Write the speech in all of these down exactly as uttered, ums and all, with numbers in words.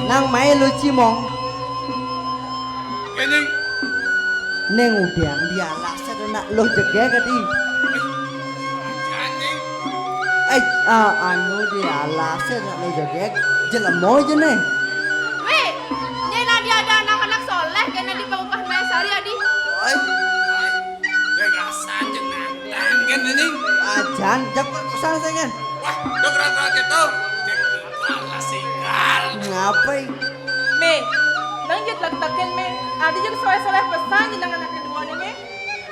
Nang mai luci, Mong. Kéné. Neng udiang dialas ada nak luh jegég adi. Jangan, Ning. Eh, ah, anu dialas ada nak luh jegég. Jelema aja, Neng. Wéh, nyén adi ada anak-anak soléh kéné di Pangukah Mayasari adi. Oi. Gagasan jeung nantang kan anjing. Ajan, jak perkosan saya kan. Wah, udah berangkat gitu. Cek kepala sigal. Ngapa? Mé, nang jét lak-lakin, Mé. Adi jeung soléh-soléh pesan jeung anak kedua nih, Mé.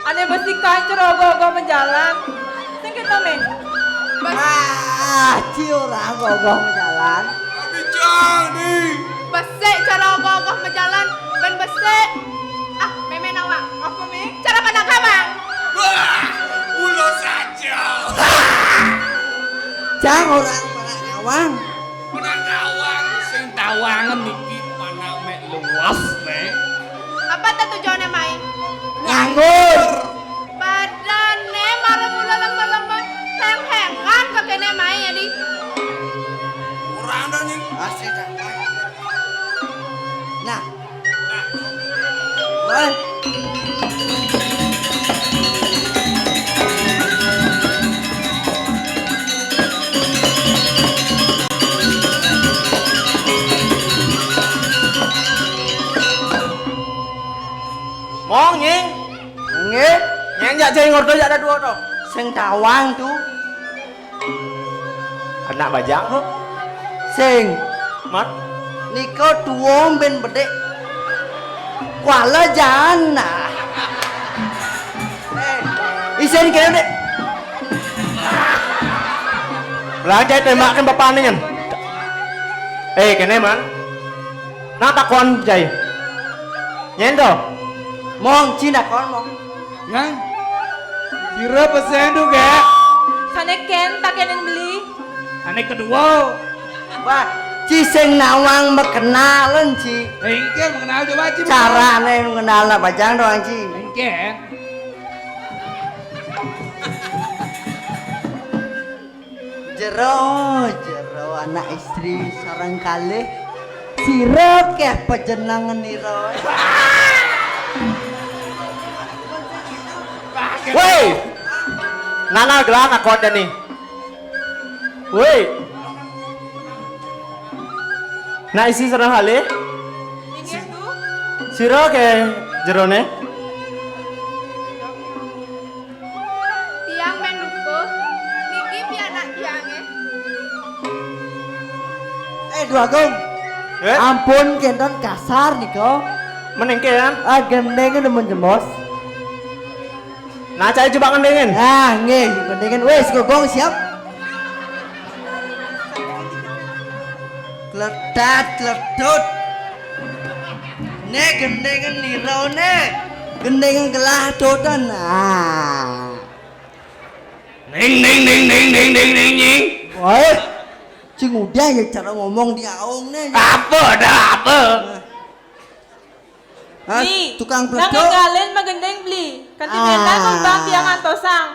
Ané besi kancur ogoh-ogoh menjalan. Sing kita, Mé. Ah, ciur ogoh-ogoh menjalan. Abi jani. Besik cara ogoh-ogoh menjalan. Ben besik. Ah, mémé nawang. Apa, Mé? Cara pandang kamang. Wah, ulo saja. Cang orang mana nawang. Mana nawang sing tawangan niki mana mek luas, Mé. Apa tuh tujuannya, Mai? Nganggur. Badané marem mula lemah-lemah, heng-hengan ka kéné Mai adi. Kurang dah nih. Asik dah. Nah. Wah. Mong, nying. Nggih. Nyén jak jai ngordo jak ada dua to. Sing tawang tu. Anak bajang tu. Sing. Mat. Nika tuwom ben bedek. Kuala jana. Eh, isin kene dek. Lah jai tembakin bapakne nyen. Eh, kene man. Nah takon jai. Nyén to? Mong, cina kon, Mong. Yang? Sira pesen tu, Kak? Sané kén tak kénin beli. Ané kedua. Wah, ci sing nawang makenalan, ci. Eh, engké mengenal coba, ci. Carané mengenal lah, bajang doang, ci. Engké. Jero, jero anak istri sareng kalih. Sira keh pejenengan nira. Woi. Nana gelah takon jani. Woi. Nak isi sareng kalih. Inggih, Bu. Sira keh jerone. Tiang men dukuh, niki pianak tiange. Eh, Dwagung. Eh? Ampun, kenten kasar nika. Menengke, kan? Ah, gendeng demen jemos. Nah, cai coba gendengin. Ah, nggih, gendengin. Wis, Gogong siap. Kletat, kletut. Né gendengin nira né. Gendengin gelah tutan. Ah. Ning, ning, ning, ning, ning, ning, ning, ning. Woi. Sing udah ya cara ngomong di aung né. Apa dah, apa? Ah, Ni, tukang nang pledok. Ngegalin magending beli. Kanti ah. Beta kembang tiang antosang.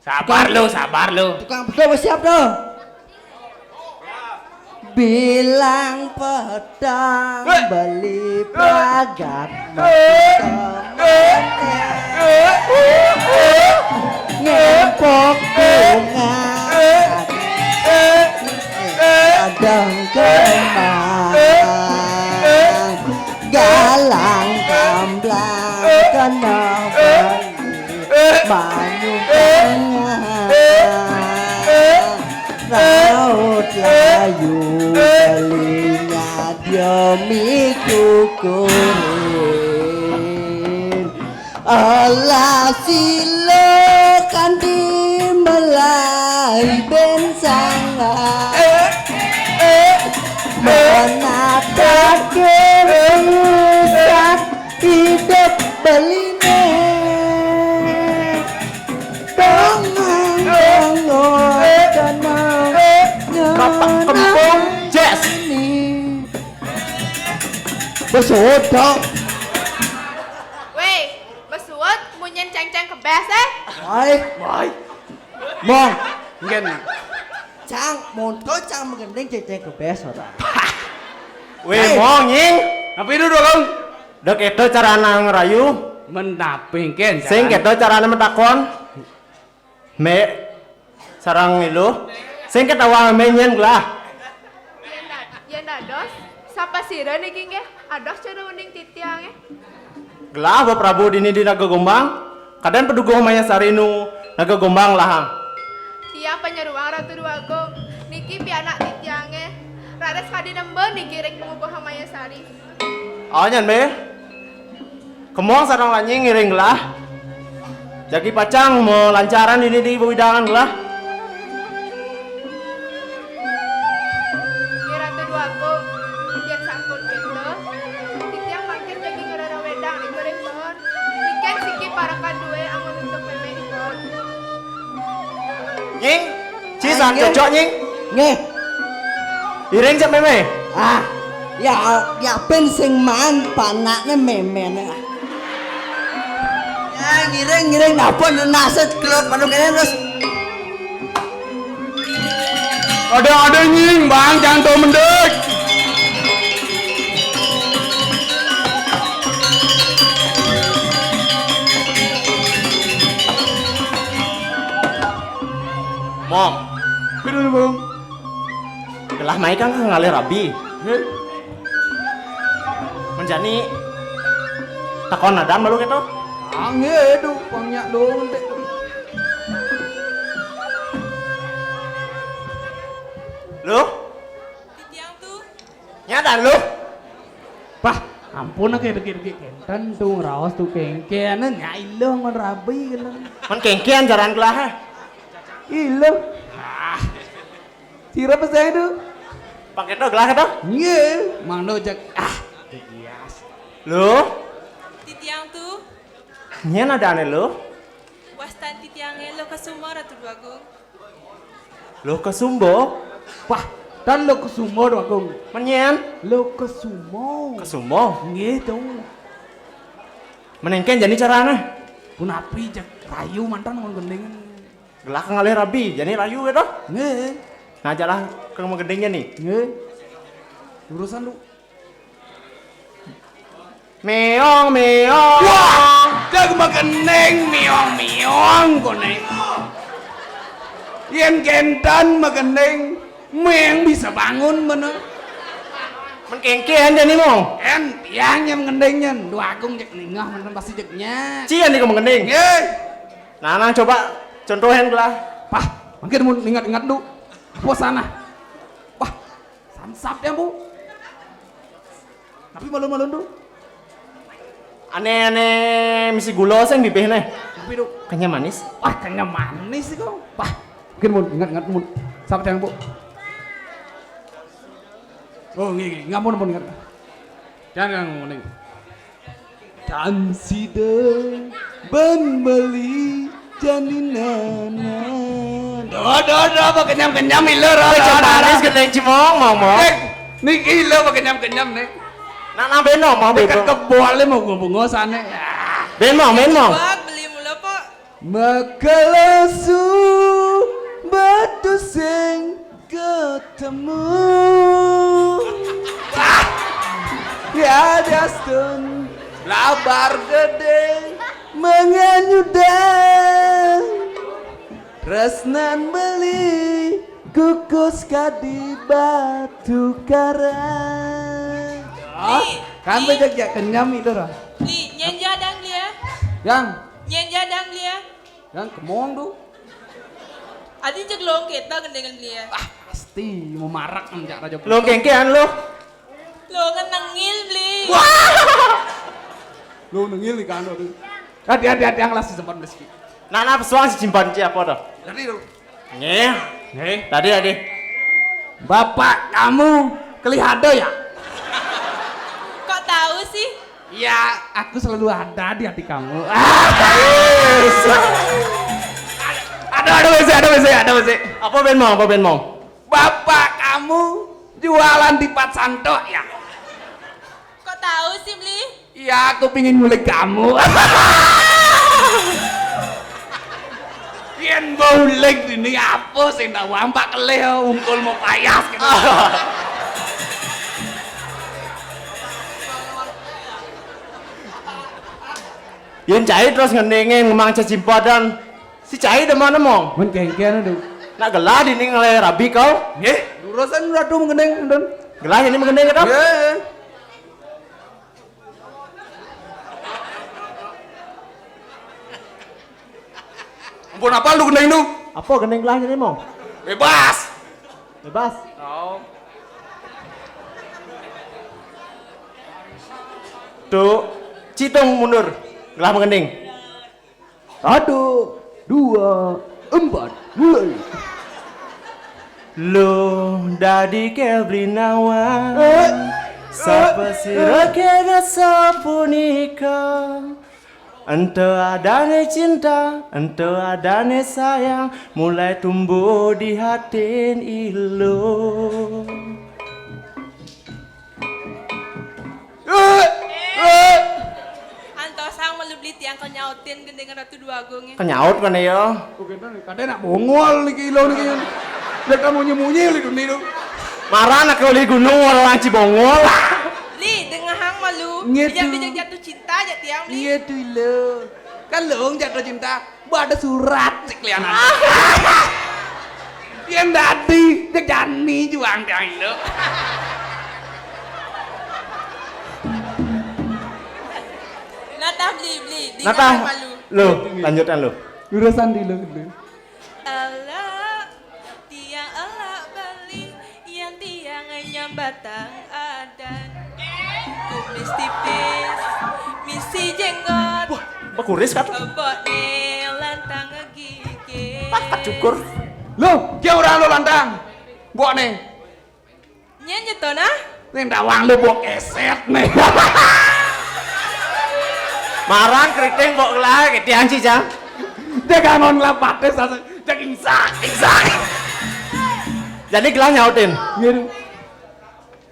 Sabar lu, sabar lu. Tukang pledok wis siap dong. Bilang petang beli pragat ngempok bunga kadang kemang galang gamblang kena beli banyu tengah. Laut layu belinya demi kukurin. Alah silakan dimelai ben sangat. Mana tak bisa hidup beline. Tenang, tenang, tenang. Kapak kempung, jazz. Besuda. Wéh, besuda munyin céngcéng kebés, eh. Baik, baik. Mong. Enggak nih. Cang, monto Oh, cang magending cécéng kebés ora. Wéh, Hei. Mong, nying. Napi dudu, Kong? Da kéto carana ngerayu. Men napi kén? Sing carana? Kéto carana matakon. Mé sareng Iluh. Sing kéto wang mé nyén gelah. Yén da-, yén dados, sapasira niki nggih? Ados cara uning titiangé. Gelah ba Prabu dini di Naga Gombang, kadén padukuh Mayasari nu Naga Gombang lahang. Tiang panyeruang Ratu Déwa Agung, niki pianak titiangé. Raris kadi nembé niki ring pangukuhan Mayasari. Oh, nyan bé. Kemong sareng Lanying ngiring gelah. Jagi pacang malancaran dini di wewidangan gelah. Nggih, Ratu Déwa Agung, yén sampun kéto, titiang mangkin jagi ngrerewedang ring ngiring pohon. Niken siki parekan dué anggon untuk mémé di pohon. Nying, ci Ah, saan nggih. Cocok, Nying. Nggih. Iring cak mémé. Ah, ya, ya pin sing maan panakné méméné. Ya, ngiring, ngiring, dapur naset kelut padu kéné terus. Ada-ada, Nying, Bang, jangan tau mendek. Mong. Betul, Bang. Gelah mai kan ngalih rabi. Hé. Menjani takon adan malu kéto. Angé tu, pang nyak dong entek. Luh? Titiang tu. Nyadan, Luh? Bah, ampun, ké dikit-dikit kénten tu ngraos tu kéngkén, nyak Iluh ngon rabi kénten. Man kéngkén jaran gelah, eh. Iluh. Ah. Sira pesan tu? Pakai tu gelah tu? Nggih, mano jak, ah, hias. Luh? Titiang tu. Nyén adané, Luh? Wastan titiangé Luh Kesuma, Ratu Déwa Agung. Luh Kesumba? Wah, tan Luh Kesumba, Déwa Agung. Men nyén? Luh Kesuma. Kesuma? Nggih, tu. Men éngkén jani carané? Punapi jak rayu mantan ngon gending. Gelah ka ngalih rabi, jani rayu kéto? Nggih. Nah, jalah ka magending jani. Nggih. Urusan tu. Méong, méong. Wah, jag magending, méong, méong, koné. Yén kénten magending, méng bisa bangun bener. Men kéngkén jani, Mong? Kén, tiang nyén magending nyén. Déwa Agung jak ningeh, manten pasti jak nyak. Ci jani ka magending? Nggih. Nah, nang coba contohin gelah. Pah, mangkin mun ingat-ingat tu. Apa sana? Wah, sansap ya, Bu. Tapi malun-malun tu. Ané-ané misi gula sing bibihné. Tapi tu. Kenyam manis. Wah, kenyam manis iku. Wah, mangkin mun ingat-ingat mun. Sap tiang, Bu. Oh, nggih, nggih. Ngampun, ampun, ingat. Jangan nguning. Tan sida ban beli janinana. Doh, doh, doh, apa kenyam-kenyam iluh, roh, roh, roh. Manis gendeng cimong, Mong, Mong. Eh, niki iluh apa kenyam-kenyam nih? Nak nang beno, Mong, beno. Dekat kebol mau bunga-bunga sana. Beno, beno. Wah, beli mula, Pak. Makalasu batu sing ketemu. Ya Dastun labar gede menganyudan. Tresnan beli kukus kadi batu karang. Ah, kan bejak jak kenyam itu, Ron. Li, nyen jadang dia. Yang. Nyen jadang dia. Yang kemong tu. Adi jeg long kita gendingan beli ya. Ah, pasti mau marak menjak raja. Long kengkean lo. Long nengil beli. Wah. Long nengil di kando tu. Hati-hati, hati yang las sempat meski. Nana pesuang si simpan ci apa tu? Tadi tu. Nggih. Nggih. Tadi, tadi. Bapak kamu kelihado ya? Kok tahu sih? Ya, aku selalu ada di hati kamu. Ah, ada, ada masih, ada masih, ada masih. Apa ben mau? Apa ben mau? Bapak kamu jualan di Pat Santo ya? Kok tahu sih, Bli? Iya, aku pingin ngulik kamu. Kén bau lég dini apa sing nawang Pak Kelih ungkul mau payas gitu. Yén cai terus ngendingin ngemang cecimpodan. Si cai demen mong. Mun kéngkén aduh. Nak gelah dini ngelai rabi kau. Nggih, durusan ratu mengending, Dun. Gelah ini mengending, Dun? Nggih. Ampun apa lu gending tu? Apa gending gelah ini mong? Bebas. Bebas. Oh. Tuh, cidong mundur. Gelah mengending. Satu, dua, empat, mulai. Lo dadi Kevlinawan. Eh, sapa eh, sira eh. Kena sapunika? Ento adane cinta, ento adane sayang, mulai tumbuh di hatin ilo. Eh, eh. Antosang malu beli tiang kau nyautin gendingan Ratu Dua Agung ya. Kenyaut kan ya? Oh, gitu nih. Kadang nak bongol niki ilo niki. Dia kan munyi-munyi li duni tu. Marah nak kau li gunung orang Cibongol. Li, dengahang malu. Ngetu. Bijak-bijak jatuh cinta aja tiang li. Iya tu ilo. Kan lo jatuh cinta. Mbok ada surat sik lianan. Yén dadi jejani juang tiang ilo. Natah beli beli. Natah. Malu. Lo, lanjutkan lo. Urusan di lo. Elak, tiang elak beli, yang tiang nyambatang adan. Kumis tipis, misi jenggot. Wah, bekuris kan? Kebokne lantang gigi. Pakat cukur. Lo, dia orang lo lantang. Mbok nih. Nyen nyeto nah. Ning dawang lu bok eset nih. Marang keriting bok gelah ketian sih, Jang. Dia kangen lah patis asal. Dia ingsak, ingsak. Jadi gelah nyautin. Iya.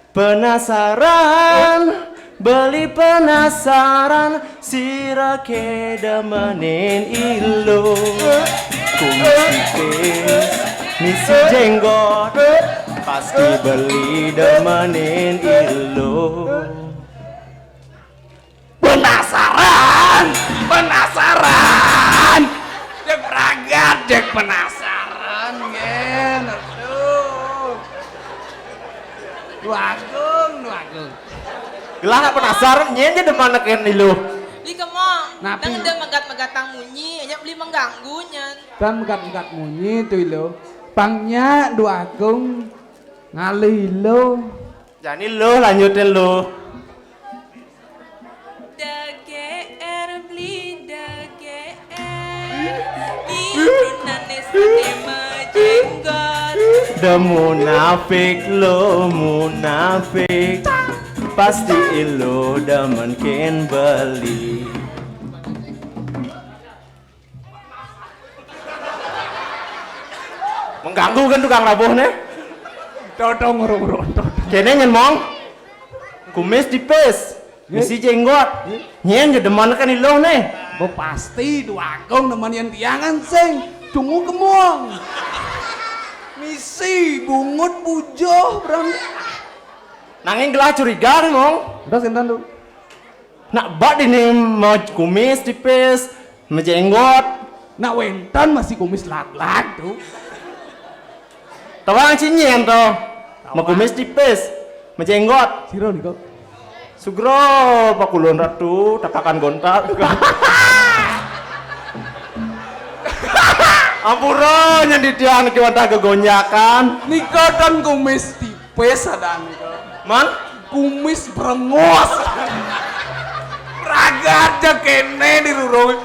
Penasaran, beli penasaran, sira ke demenin ilo. Kumis tipis, misi jenggot, pasti beli demenin ilo. Penasaran, penasaran. Cek ragat, cek penasaran, ngen. Aduh. Dua Agung, Dua Agung. Gelah nak penasaran, nyen je demen neken ilu. Beli kemong. Napi? Nang ada megat-megatang munyi, hanya beli mengganggu nyen. Tan megat-megat munyi tu ilu. Pangnya Dua Agung ngalih ilu. Jani lo lanjutin lo. Dager beli dager. Di nane sane majenggot. Demun munafik lo munafik. Pasti ilo demen ken beli. Mengganggu kan tukang rabuh nih? Totong urung-urung, totong. Kene nyen mong. Kumis tipis. Nggih. Misi jenggot. Nggih. Nyen je demen kan iluh nih. Bo pasti Dua Agung demen yen tiangan sing. Dungu kemong. Misi bungut bujuh berang. Nanging gelah curiga nih, Mong. Terus enten tuh. Nak bak dini mau kumis tipis, mau jenggot. Nak wénten masih kumis laglag tuh. Tawang cinyen to. Mau kumis tipis, mau jenggot. Sira nika. Sugro pakulon ratu tapakan gontak. Ampura nyen ditian ki wantah gegonjakan. Nika kan kumis tipis adan nika. Man? Kumis brengos. Ragat ja kene dirurung.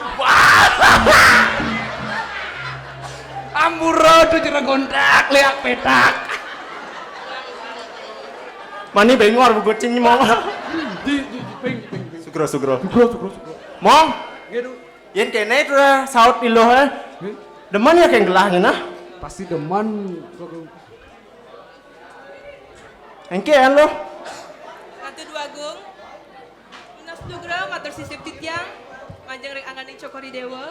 Ampura tu jero gontak liak petak. Mani bengor buku cing mau. Di, di, di, ping, ping, ping. Sugro, sugro. Sugro, sugro, sugro. Mong. Gitu. Yen kene tu dah saut iloh eh. Nggih. Demen ya keng gelah ngene. Pasti demen. Engke alo. Ratu Dwagung. Menas nugra matur sisip titiang. Majeng ring angganing Cokor I Dewa.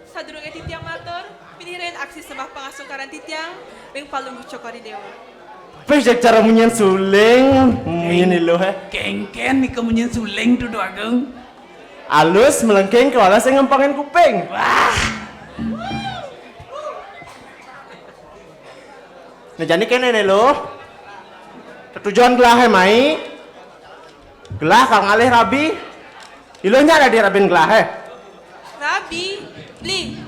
Sadurungé titiang matur, pinih ring aksi sembah pangastungkaran titiang ring Palungguh Cokor I Déwa. Pih, jak cara munyian suling, munyian Iluh, hé. Kéngkén nika munyian suling, Ratu Déwa Agung. Alus, melengking, kéwala sing ngempengin kuping. Wah. Nah, jani kéné né, Luh. Tetujon gelahé mai. Gelah kal ngalih rabi. Iluh nyak dadi rabin gelahé. Rabi, Bli.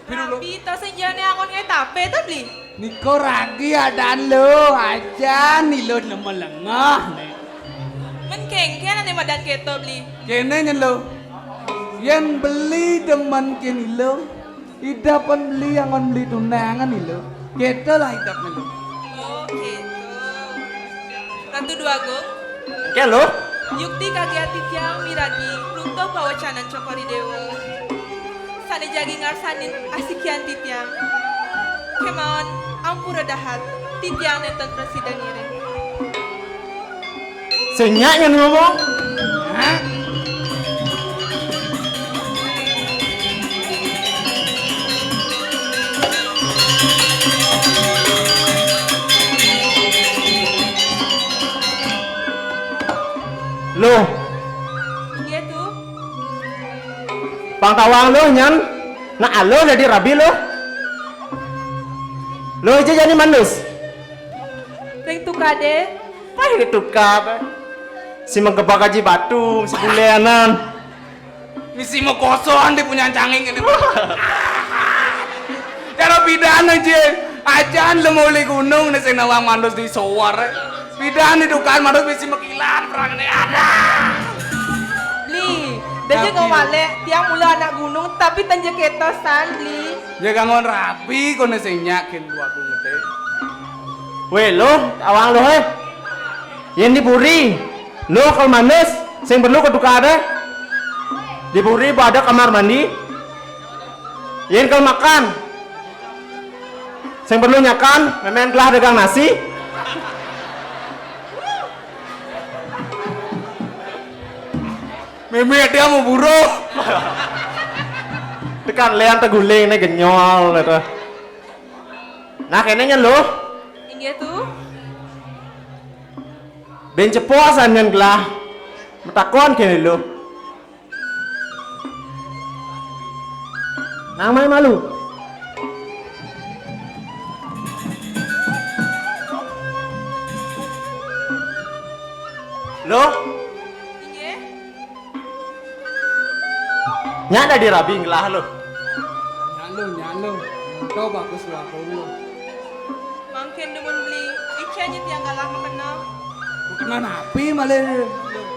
Rabi, to sing jani angon ngai tapé to, Bli. Nika ragi adan Luh, ajan Iluh lengah-lengah né. Men kéngkén ané madan kéto, Bli. Kéné nyén Luh. Yén beli demen kén Iluh, idep beli angon beli tunangan Iluh. Kéto lah idep Iluh. Oh, kéto. Ratu Déwa Agung. Engké, Luh. Yukti kagiat titiang miragi runtuh pawecanan Cokor I Déwa. Sané jagi ngarsanin asikian titiang. Kémaon ampura dahat titiang nénten prasida ngiring. Sing nyak nyén ngomong. Hah? Luh. Inggih, Tu. Pang tawang Luh nyén. Nak Aluh dadi rabi Luh. Luh, ija jani mandus. Ring tukadé. Ai, tukad. Sing magebag aji batu, sing bulénan. Misi makosohan di punyan cangé kéné. Cara pidan aja. Ajan lemu uli gunung né sing nawang mandus di sowar. Pidan di tukad mandus misi makilat perang né ada. Bli, da ja ngawalé, tiang mula anak gunung, tapi ten ja kéto san, Bli. Ya, gangon rabi koné sing nyak kén dua gedé. Wéh, Luh, tawang Luh, éh. Yén di puri, Luh kal mandus, sing perlu ka tukadé. Di puri ba ada kamar mandi. Yén kal makan, sing perlu nyakan, mémén gelah dagang nasi. Mémé ada mau buruh. Tekan léan teguling né genyol éta. Nah, kéné nyén Luh. Inggih, Tu. Bén cepok san nyén gelah. Matakon kéné Luh. Nang mai malu. Luh. Inggih. Nyak dadi rabi gelah Luh. Nyak Luh, nyak Luh. Ento bagus Luh Agung Luh. Mangkin dumun beli ica aja tiang galah makenal. Makenal napi malih?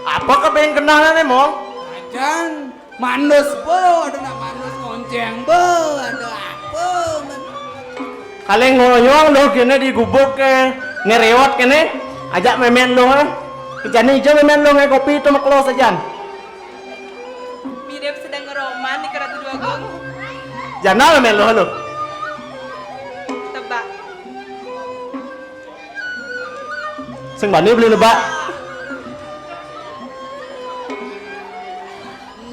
Apa kepéngin kenalné, Mong? Ajan, manus, bo, ada nak manus ngoncéng, bo, ada apa, men? Kalih ngoyong Luh kéné di gubuk ké, né réot kéné, ajak mémén Luh, éh. Kejani ija mémén Luh ngai kopi to makelo sajan. Mirip sedeng ngeroman nika Ratu Déwa Agung. Jana mémén Luh, Luh. Tebak. Sing bani beli nebak.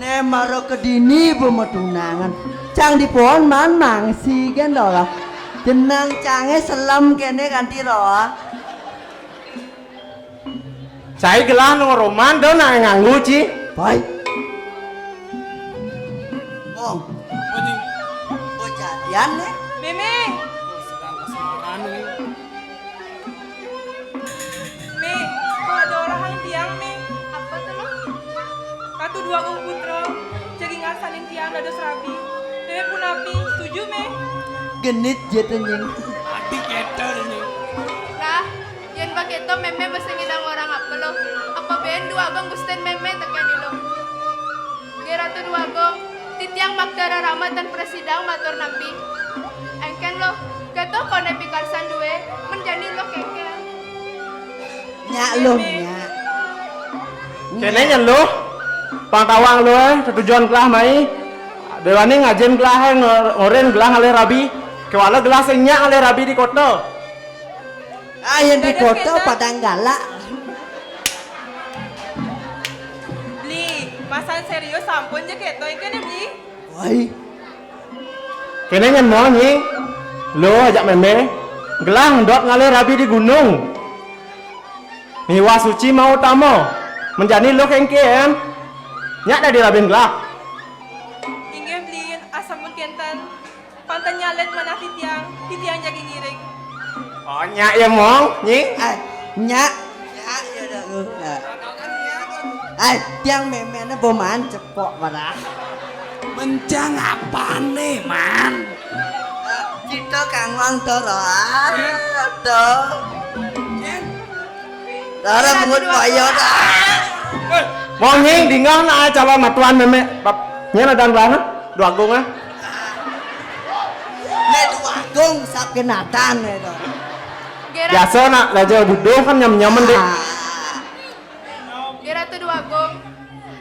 Né mara kedini ba matunangan. Cang di pohon man mangsi gén dolah. Jeneng cangé selem kéné kanti roa. Cai gelah nu ngeroman, da nak nganggu, Ci. Pai. Mong. Bejadian né. Mémé. Sedang kasmaran né. Mé, kok ada orang tiang, Mé? Apa to, Luh? Ratu Déwa Agung Putra, jagi ngarsanin tiang dados rabi. Mémé punapi, setuju, Mé? Genit ja to, Nying. Adi kéto, Nying. Rah, yén ba kéto mémé mesti ngidang orang apa, Luh? Apa bén Déwa Agung ngustin mémé tekén Iluh? Nggih, Ratu Déwa Agung, titiang makta rerama tan prasidang matur napi. Éngkén Luh, kéto koné pikarsan dué, men jani Luh kéngkén. Nyak Luh, nyak. Kéné nyén Luh. Pang tawang Luh, éh, tetujon gelah mai. Déwaning ngajin gelah, éh, ngo-, ngorin gelah ngalih rabi. Kéwala gelah sing nyak ngalih rabi di kota. Ah, yén di kota padang galak. Bli, masan sérius sampun ja kéto, éngkén ya, Bli? Woi. Kéné nyén Mong, Nying. Luh ajak mémé. Gelah ndot ngalih rabi di gunung. Miwah suci mauh tama. Men jani luh kéngkén. Nyak dadi rabin gelah. Inggih, Bli, asampun kénten. Pantun nyalin manah titiang, titiang jagi ngiring. Oh, nyak ya, Mong, Nying. Ai, nyak. Nyak, ya dah, lu. Nyak. Ai, tiang méméné bo maan cepok parah. Mencang apané, Man? Kita kangwang to, Roa. To. Dara bungut boyo dah. Mong, Nying, dingeh nak calon matuan mémé. Bab, nyén ada gelah, Dwagung, ah. Né Dwagung sab genatan né to. Biasa nak raja buduh kan nyam-nyaman, Dik. Ah. Nggih, Ratu Dwagung,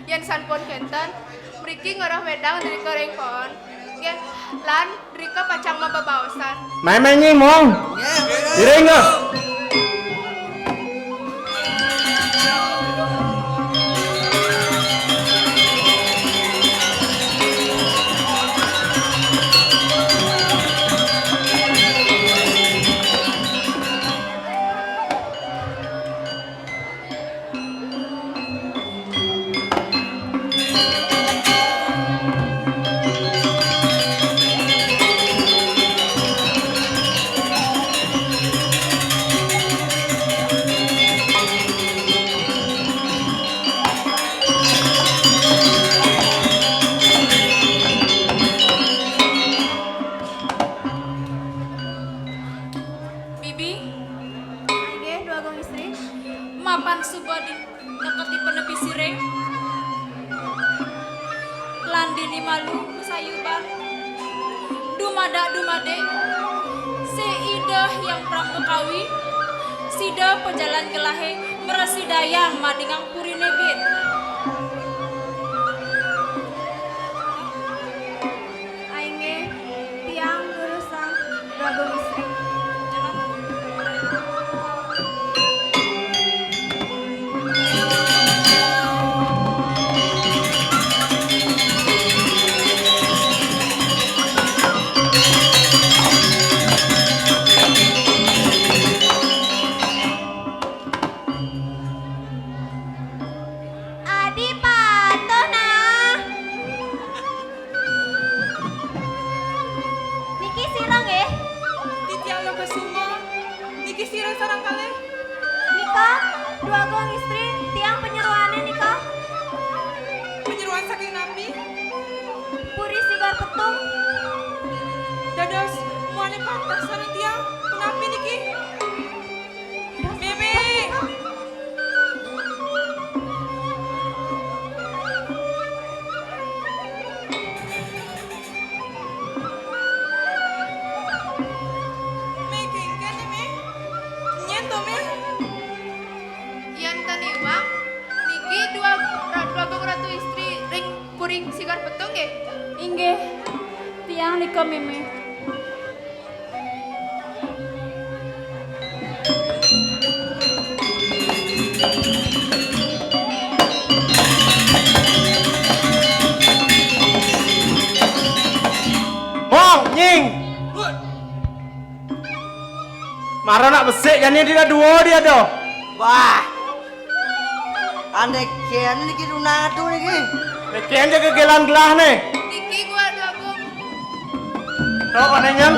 yén sampun kénten, mriki ngarah wedang drika ring pohon. Nggih, lan drika pacang mabebaosan. Mémé, Nying, Mong. Nggih, Iring, nggih. Bibi. Inggih, Dwagung Istri. Mapan suba di-, neked di penepi siring. Lan dini malu masayuban. Dumadak dumadé. Sih Ida Hyang Prangga Kawi. Sida pajalan gelahé mrasidayang madingang puriné bit. Ainggih, tiang durusang Dwagung Istri. Adi patuh nah. Niki sira nggih? Titiang Lokasuma. Niki sira sareng kalih? Nika, Dwagung Istri, tiang panyeroané nika. Panyeroan saking napi? Puri Sigar Petung. Dados, muané patah sareng tiang. Punapi niki? Mémé. Mé, kénkén, Mé. Nyén to, Mé? Yén ten iwang, niki Dwa-, Ra-, Dwagung Ratu Istri ring Puri Sigar Petung nggih? Inggih. Tiang nika, Mémé. Mong, Nying. Mara nak besik jani dia dua dia doh. Wah. Andai kén niki tunatu niki. Kén jaga gelang gelah né. Niki gua dua gum. Tuh, koné nyén.